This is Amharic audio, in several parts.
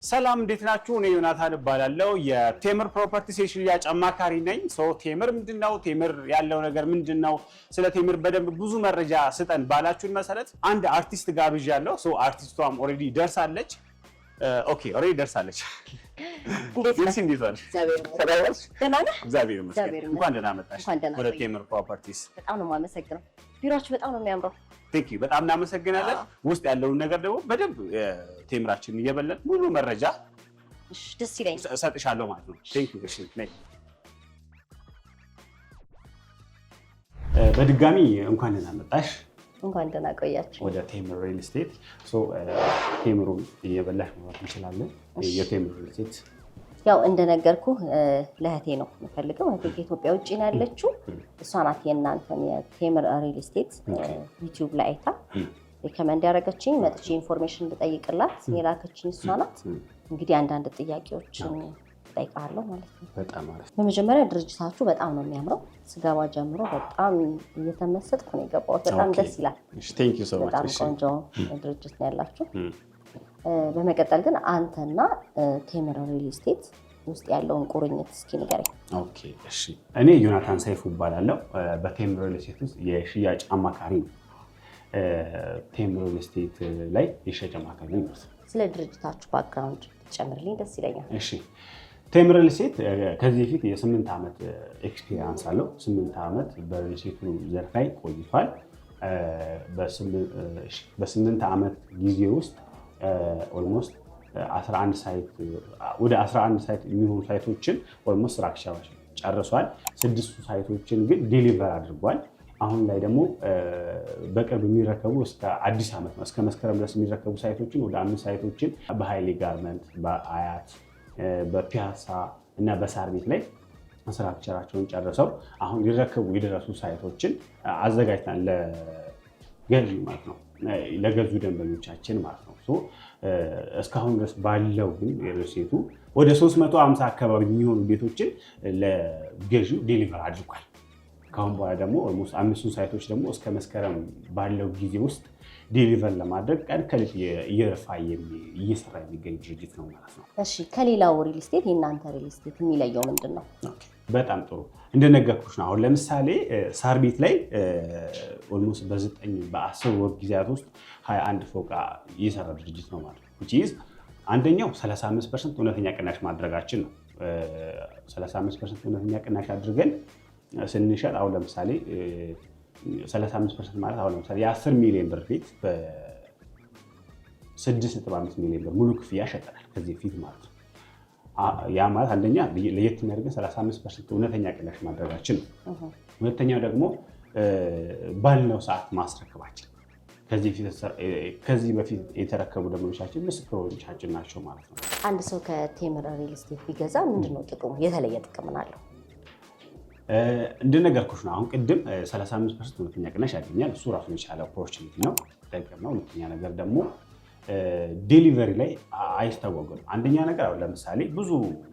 ሰላም፣ እንዴት ናችሁ? እኔ ዮናታን እባላለሁ፣ የቴምር ፕሮፐርቲስ የሽያጭ አማካሪ ነኝ። So ቴምር ምንድን ነው? ቴምር ያለው ነገር ምንድን ነው? ስለ ቴምር በደንብ ብዙ መረጃ ስጠን ባላችሁን መሰረት አንድ አርቲስት ጋብዣለሁ። So አርቲስቷም already ደርሳለች። Okay፣ already ደርሳለች። እንዴት ነህ? እንዴት ዋልሽ? ደህና ነህ? እግዚአብሔር ይመስገን። እንኳን ደህና መጣሽ ወደ ቴምር ፕሮፐርቲስ። በጣም ነው የማመሰግነው። ቢሮአችሁ በጣም ነው የሚያምረው። Thank you፣ በጣም እናመሰግናለን። ውስጥ ያለውን ነገር ደግሞ በደንብ ቴምራችንን እየበለን ሙሉ መረጃ ደስ ይለኛል እሰጥሻለሁ ማለት ነው። Thank you። እሺ፣ በድጋሚ እንኳን ደህና መጣሽ። እንኳን ደህና ቆያችሁ ወደ ቴምር ሪል ስቴት። ቴምሩን እየበላሽ መውራት እንችላለን። የቴምር ሪል ስቴት ያው እንደነገርኩ ለእህቴ ነው የምፈልገው። እህቴ ከኢትዮጵያ ውጭ ነው ያለችው። እሷ ናት የእናንተን የቴምር ሪል ስቴት ዩቲዩብ ላይ አይታ recommend ያደረገችኝ። መጥቼ information እንድጠይቅላት የላከችኝ እሷ ናት። እንግዲህ አንዳንድ ጥያቄዎችን እጠይቃለሁ ማለት ነው። በጣም አሪፍ። በመጀመሪያ ድርጅታችሁ በጣም ነው የሚያምረው። ስገባ ጀምሮ በጣም እየተመሰጥኩ ነው የገባሁት። በጣም ደስ ይላል። በጣም ቆንጆ ድርጅት ነው ያላችሁ። በመቀጠል ግን አንተና ቴምር ሪል ስቴት ውስጥ ያለውን ቁርኝት እስኪ ንገረኝ። Okay፣ እሺ። እኔ ዮናታን ሰይፉ እባላለሁ። በቴምር ሪል ስቴት ውስጥ የሽያጭ አማካሪ ነው። ቴምር ሪል ስቴት ላይ የሽያጭ አማካሪ ነው። ስለ ድርጅታችሁ background ጨምርልኝ ደስ ይለኛል። እሺ፣ ቴምር ሪል ስቴት ከዚህ በፊት የ8 ዓመት experience አለው። 8 ዓመት በሪል ስቴቱ ዘርፍ ላይ ቆይቷል። በ8 ዓመት ጊዜ ውስጥ almost 11 site፣ ወደ 11 site የሚሆኑ site ኦችን almost structure ጨርሷል። ስድስቱ site ኦችን ግን deliver አድርጓል። አሁን ላይ ደግሞ በቅርብ የሚረከቡ፣ እስከ አዲስ ዓመት ነው፣ እስከ መስከረም ድረስ የሚረከቡ site ኦችን ወደ አምስት site ኦችን በሃይሌ ጋርመንት፣ በአያት፣ በፒያሳ እና በሳር ቤት ላይ structure ኣቸውን ጨርሰው አሁን ሊረከቡ የደረሱ site ኦችን አዘጋጅተናል ለገዢ ማለት ነው፣ ለገዙ ደንበኞቻችን ማለት ነው። እስካሁን ድረስ ባለው ግን ሪል ስቴቱ ወደ 350 አካባቢ የሚሆኑ ቤቶችን ለገዢው deliver አድርጓል። ከአሁን በኋላ ደግሞ almost አምስቱን site ኦች ደግሞ እስከ መስከረም ባለው ጊዜ ውስጥ deliver ለማድረግ ቀን ከሌት እየለፋ እየሰራ የሚገኝ ድርጅት ነው ማለት ነው። እሺ፣ ከሌላው ሪል ስቴት የእናንተ ሪል ስቴት የሚለየው ምንድን ነው? በጣም ጥሩ። እንደነገርኩሽ ነው። አሁን ለምሳሌ ሳር ቤት ላይ almost በ9 በ10 ወር ጊዜያት ውስጥ 21 ፎቅ እየሰራ ድርጅት ነው ማለት ነው። Which is አንደኛው 35% እውነተኛ ቅናሽ ማድረጋችን ነው። 35% እውነተኛ ቅናሽ አድርገን ስንሸጥ፣ አሁን ለምሳሌ 35% ማለት አሁን ለምሳሌ የ10 ሚሊዮን ብር ቤት በ6.5 ሚሊዮን ብር ሙሉ ክፍያ ሸጠናል ከዚህ በፊት ማለት ነው። ያ ማለት አንደኛ ለየት የሚያደርገን 35% እውነተኛ ቅናሽ ማድረጋችን ነው። ሁለተኛው ደግሞ ባልነው ሰዓት ማስረከባችን፣ ከዚህ በፊት የተረከቡ ደንበኞቻችን ምስክሮቻችን ናቸው ማለት ነው። አንድ ሰው ከቴምር ሪል ስቴት ቢገዛ ምንድን ነው ጥቅሙ? የተለየ ጥቅም አለው? እንደነገርኩሽ ነው። አሁን ቅድም 35% እውነተኛ ቅናሽ ያገኛል። እሱ ራሱን የቻለ opportunity ነው፣ ጥቅም ነው። ሁለተኛ ነገር ደግሞ delivery ላይ አይስተጓጎልም። አንደኛ ነገር አሁን ለምሳሌ ብዙ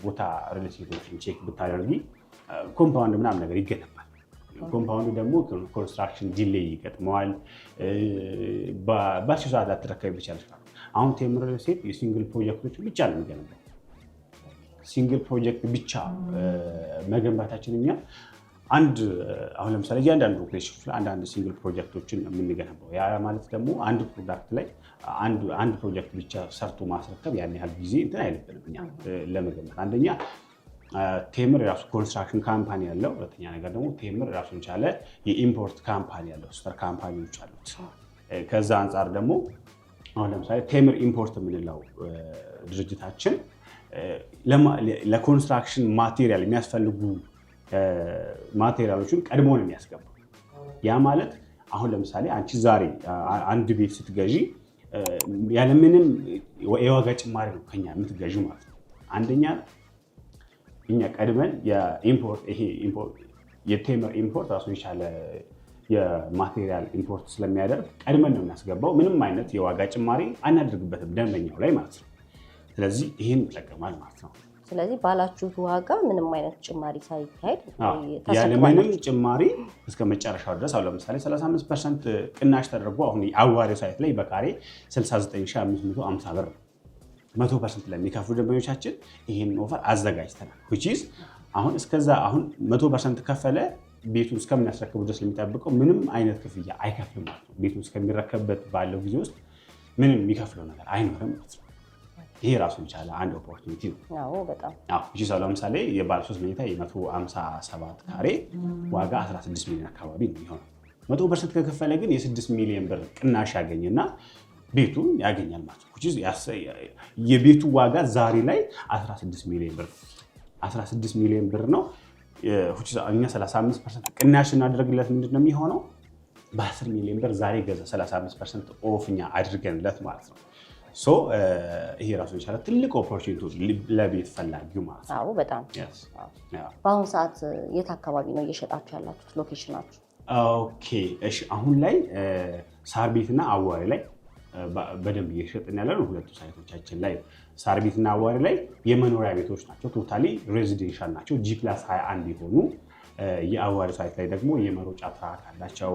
ቦታ ሪል ስቴቶችን check ብታደርጊ compound ምናምን ነገር ይገነባል። Compound ኡ ደግሞ construction delay ይገጥመዋል። ባልሽው ሰዓት ላትረከቢ ትችያለሽ። አሁን ቴምር ሪል ስቴት የ single ፕሮጀክቶች ብቻ ነው የሚገነባው። Single ፕሮጀክት ብቻ መገንባታችን እኛ አንድ አሁን ለምሳሌ እያንዳንዱ location ላይ አንዳንድ single ፕሮጀክቶችን የምንገነባው፣ ያ ማለት ደግሞ አንድ product ላይ አንድ ፕሮጀክት ብቻ ሰርቶ ማስረከብ ያን ያህል ጊዜ እንትን አይልብንም እኛ ለመገንባት። አንደኛ ቴምር የራሱ construction company ያለው፣ ሁለተኛ ነገር ደግሞ ቴምር ራሱን የቻለ የ import company ያለው፣ sister company ዎች አሉት። ከዛ አንጻር ደግሞ አሁን ለምሳሌ ቴምር ኢምፖርት የምንለው ድርጅታችን ለ construction material የሚያስፈልጉ material ኦችን ቀድሞ ነው የሚያስገባው። ያ ማለት አሁን ለምሳሌ አንቺ ዛሬ አንድ ቤት ስትገዢ ያለምንም የዋጋ ጭማሪ ነው ከኛ የምትገዢው ማለት ነው። አንደኛ እኛ ቀድመን የ import ይሄ የቴምር ኢምፖርት ራሱን የቻለ የ material import ስለሚያደርግ ቀድመን ነው የሚያስገባው። ምንም አይነት የዋጋ ጭማሪ አናደርግበትም ደንበኛው ላይ ማለት ነው። ስለዚህ ይህን ይጠቀማል ማለት ነው። ስለዚህ ባላችሁት ዋጋ ምንም አይነት ጭማሪ ሳይካሄድ ያለምንም ጭማሪ እስከ መጨረሻው ድረስ። አሁን ለምሳሌ 35% ቅናሽ ተደርጎ አሁን አዋሬው site ላይ በካሬ 69,550 ብር ነው። 100% ለሚከፍሉ ደንበኞቻችን ይህንን offer አዘጋጅተናል። Which is አሁን እስከዛ አሁን 100% ከፈለ ቤቱን እስከምናስረክቡ ድረስ የሚጠብቀው ምንም አይነት ክፍያ አይከፍልም ማለት ነው። ቤቱን እስከሚረከብበት ባለው ጊዜ ውስጥ ምንም የሚከፍለው ነገር አይኖርም ማለት ነው። ይሄ ራሱን የቻለ አንድ opportunity ነው። አዎ በጣም። አዎ፣ እሺ ሰው ለምሳሌ የባለ 3 መኝታ የ157 ካሬ ዋጋ 16 ሚሊዮን አካባቢ ነው የሚሆነው። 100% ከከፈለ ግን የ6 ሚሊዮን ብር ቅናሽ ያገኝና ቤቱን ያገኛል ማለት ነው። Which is የቤቱ ዋጋ ዛሬ ላይ 16 ሚሊዮን ብር፣ 16 ሚሊዮን ብር ነው። Which is እኛ 35% ቅናሽ እናደርግለት ምንድን ነው የሚሆነው? በ10 ሚሊዮን ብር ዛሬ ገዛ፣ 35% off እኛ አድርገንለት ማለት ነው። So ይሄ ራሱ የቻለ ትልቅ opportunity ለቤት ፈላጊው ማለት ነው። አዎ በጣም። Yes. Yeah. በአሁኑ ሰዓት የት አካባቢ ነው እየሸጣችሁ ያላችሁት? Location ኣችሁ? Okay፣ እሺ። አሁን ላይ ሳር ቤትና አዋሬ ላይ በደንብ እየሸጥን ያለ ነው። ሁለቱ site ኦቻችን ላይ ነው። ሳር ቤትና አዋሬ ላይ የመኖሪያ ቤቶች ናቸው። Totally residential ናቸው። G+21 የሆኑ፣ የአዋሬ site ላይ ደግሞ የመሮጫ track አላቸው።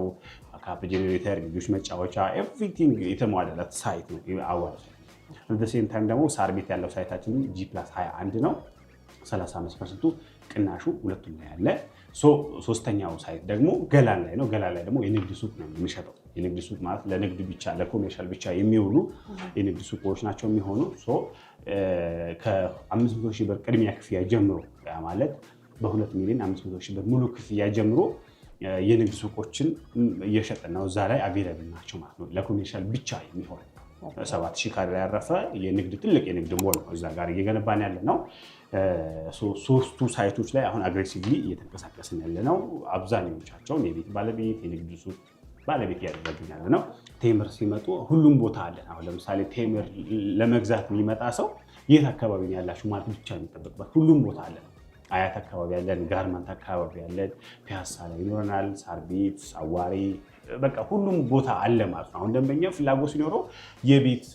Backup generator፣ ልጆች መጫወቻ፣ everything የተሟላለት site ነው የአዋሬ site። Same time ደግሞ ሳር ቤት ያለው site ኣችን G+21 ነው። 35% ኡ ቅናሹ ሁለቱም ላይ አለ። ሶስተኛው site ደግሞ ገላን ላይ ነው። ገላን ላይ ደግሞ የንግድ ሱቅ ነው የምንሸጠው። የንግድ ሱቅ ማለት ለንግድ ብቻ፣ ለ commercial ብቻ የሚውሉ የንግድ ሱቆች ናቸው የሚሆኑ። ከ500 ሺህ ብር ቅድሚያ ክፍያ ጀምሮ፣ ያ ማለት በ2 ሚሊዮን 500 ሺህ ብር ሙሉ ክፍያ ጀምሮ የንግድ ሱቆችን እየሸጥን ነው። እዛ ላይ available ናቸው ማለት ነው። ለ commercial ብቻ የሚሆን 7,000 ካሬ ላይ ያረፈ የንግድ ትልቅ የንግድ ሞል ነው እዛ ጋር እየገነባን ያለ ነው። ሶስቱ site ኦች ላይ አሁን aggressively እየተንቀሳቀስን ያለ ነው። አብዛኞቻቸውን የቤት ባለቤት፣ የንግድ ሱቅ ባለቤት እያደረግን ያለ ነው። ቴምር ሲመጡ ሁሉም ቦታ አለን። አሁን ለምሳሌ ቴምር ለመግዛት የሚመጣ ሰው የት አካባቢ ነው ያላችሁ ማለት ብቻ የሚጠበቅበት፣ ሁሉም ቦታ አለን። አያት አካባቢ ያለን፣ ጋርመንት አካባቢ ያለን፣ ፒያሳ ላይ ይኖረናል፣ ሳር ቤት፣ አዋሬ፣ በቃ ሁሉም ቦታ አለ ማለት ነው። አሁን ደንበኛ ፍላጎት ሲኖረው የቤት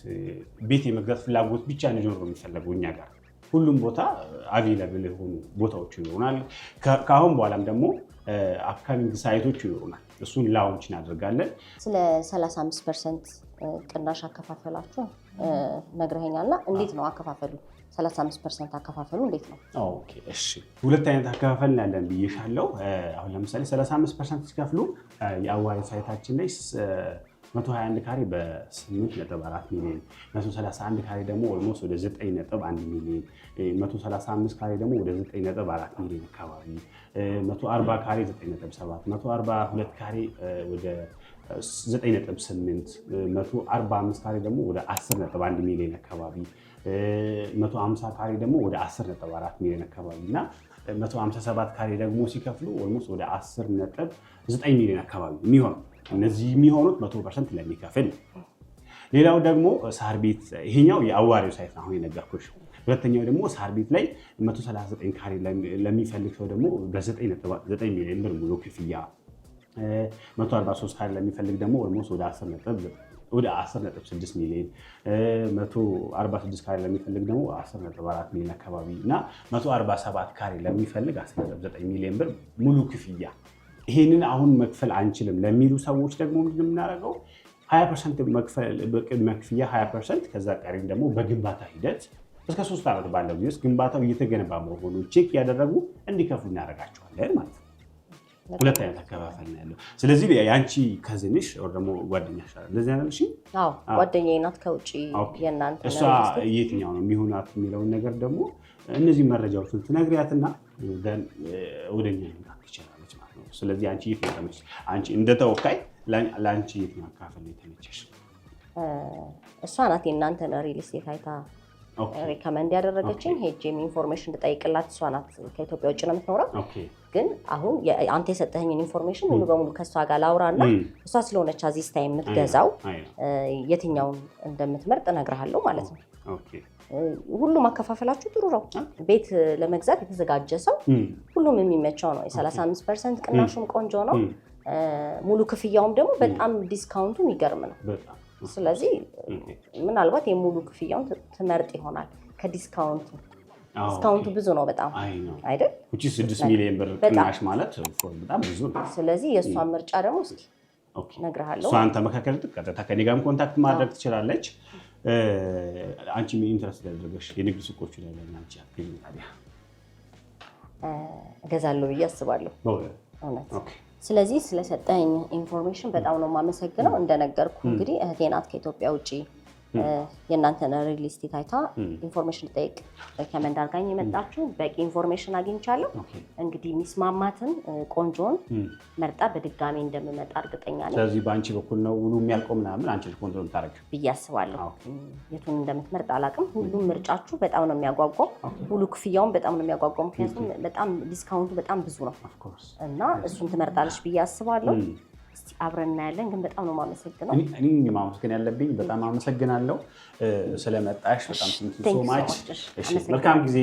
ቤት የመግዛት ፍላጎት ብቻ እንዲኖረው የሚፈለገው እኛ ጋር ሁሉም ቦታ available የሆኑ ቦታዎች ይኖሩናል። ከአሁን በኋላም ደግሞ upcoming site ኦች ይኖሩናል። እሱን launch እናደርጋለን። ስለ 35% ቅናሽ አከፋፈላችሁ ነግረኸኛል እና እንዴት ነው አከፋፈሉ? 35% አከፋፈሉ እንዴት ነው? Okay፣ እሺ፣ ሁለት አይነት አከፋፈል ነው ያለን ብዬሻለሁ። አሁን ለምሳሌ 35% ሲከፍሉ የአዋሬ site ኣችን ላይ 121 ካሬ በ8.4 ሚሊዮን፣ 131 ካሬ ደግሞ almost ወደ 9.1 ሚሊዮን፣ 135 ካሬ ደግሞ ወደ 9.4 ሚሊዮን አካባቢ፣ 140 ካሬ 9.7፣ 142 ካሬ ወደ 9.8፣ 145 ካሬ ደግሞ ወደ 10.1 ሚሊዮን አካባቢ፣ 150 ካሬ ደግሞ ወደ 10.4 ሚሊዮን አካባቢ እና 157 ካሬ ደግሞ ሲከፍሉ almost ወደ 10.9 ሚሊዮን አካባቢ የሚሆነው። እነዚህ የሚሆኑት 100% ለሚከፍል። ሌላው ደግሞ ሳር ቤት፣ ይሄኛው የአዋሬው site ነው አሁን የነገርኩሽ። ሁለተኛው ደግሞ ሳር ቤት ላይ 139 ካሬ ለሚፈልግ ሰው ደግሞ በ9.9 ሚሊዮን ብር ሙሉ ክፍያ፣ 143 ካሬ ለሚፈልግ ደግሞ almost ወደ 10.6 ሚሊዮን፣ 146 ካሬ ለሚፈልግ ደግሞ 10.4 ሚሊዮን አካባቢ እና 147 ካሬ ለሚፈልግ 10.9 ሚሊዮን ብር ሙሉ ክፍያ። ይሄንን አሁን መክፈል አንችልም ለሚሉ ሰዎች ደግሞ ምንድን ነው የምናደርገው? 20% መክፈል በቅድመ ክፍያ 20%፣ ከዛ ቀሪም ደግሞ በግንባታ ሂደት እስከ 3 ዓመት ባለው ጊዜ ውስጥ ግንባታው እየተገነባ መሆኑን check እያደረጉ እንዲከፍሉ እናደርጋቸዋለን ማለት ነው። ሁለት አይነት አከፋፈል ነው ያለው። ስለዚህ የአንቺ cousin ሽ ወይ ደግሞ ጓደኛሽ እንደዚህ ያለሽ? አዎ፣ ጓደኛዬ ናት ከውጭ የእናንተ እሷ የትኛው ነው የሚሆናት የሚለውን ነገር ደግሞ እነዚህ መረጃዎችን ትነግሪያትና ወደኛ መምጣት ትችላለች ማለት ነው። ስለዚህ አንቺ የት ነው የተመቸሽ? አንቺ እንደ ተወካይ ለአንቺ የትኛው አከፋፈል ነው የተመቸሽ? እሷ ናት የእናንተን real estate አይታ recommend ያደረገችኝ። ሄጄም information እንድጠይቅላት እሷ ናት። ከኢትዮጵያ ውጭ ነው የምትኖረው። ግን አሁን አንተ የሰጠኸኝን information ሙሉ በሙሉ ከእሷ ጋር ላውራ እና እሷ ስለሆነች at this time የምትገዛው የትኛውን እንደምትመርጥ እነግርሃለሁ ማለት ነው። ሁሉም አከፋፈላችሁ ጥሩ ነው። ቤት ለመግዛት የተዘጋጀ ሰው ሁሉም የሚመቸው ነው። የ35% ቅናሹም ቆንጆ ነው። ሙሉ ክፍያውም ደግሞ በጣም discount ኡ የሚገርም ነው። ስለዚህ ምናልባት የሙሉ ክፍያውን ትመርጥ ይሆናል ከ discount ኡ። Discount ኡ ብዙ ነው በጣም አይደል? 6 ሚሊዮን ብር ቅናሽ ማለት በጣም ብዙ ነው። ስለዚህ የእሷን ምርጫ ደግሞ እስኪ እነግርሃለሁ። እሷን ተመካከል፣ ቀጥታ ከኔ ጋርም contact ማድረግ ትችላለች። አንቺ ምን interest ያደረገሽ የንግድ ሱቆቹ ላይ ለምን አንቺ አትገዢም ታዲያ? እገዛለሁ ብዬ አስባለሁ። በእውነት? እውነት። ስለዚህ ስለሰጠኝ information በጣም ነው የማመሰግነው። እንደነገርኩ እንግዲህ እህቴ ናት ከኢትዮጵያ ውጭ የእናንተን real estate አይታ information ጠይቅ recommend አድርጋኝ የመጣችሁ። በቂ information አግኝቻለሁ። እንግዲህ የሚስማማትን ቆንጆን መርጣ በድጋሚ እንደምመጣ እርግጠኛ ነኝ። ስለዚህ በአንቺ በኩል ነው ውሉ የሚያልቀው ምናምን፣ አንቺ ነሽ control የምታደርጊው? ብዬ አስባለሁ። የቱን እንደምትመርጥ አላውቅም። ሁሉም ምርጫችሁ በጣም ነው የሚያጓጓው። ሙሉ ክፍያውን በጣም ነው የሚያጓጓው። ምክንያቱም በጣም discount ኡ በጣም ብዙ ነው Of course. እና እሱን ትመርጣለች ብዬ አስባለሁ። እስቲ አብረን እናያለን። ግን በጣም ነው የማመሰግነው። እኔ ማመስገን ያለብኝ፣ በጣም አመሰግናለሁ ስለመጣሽ። በጣም Thank so you so much። much. አመሰግናለሁ። መልካም ጊዜ።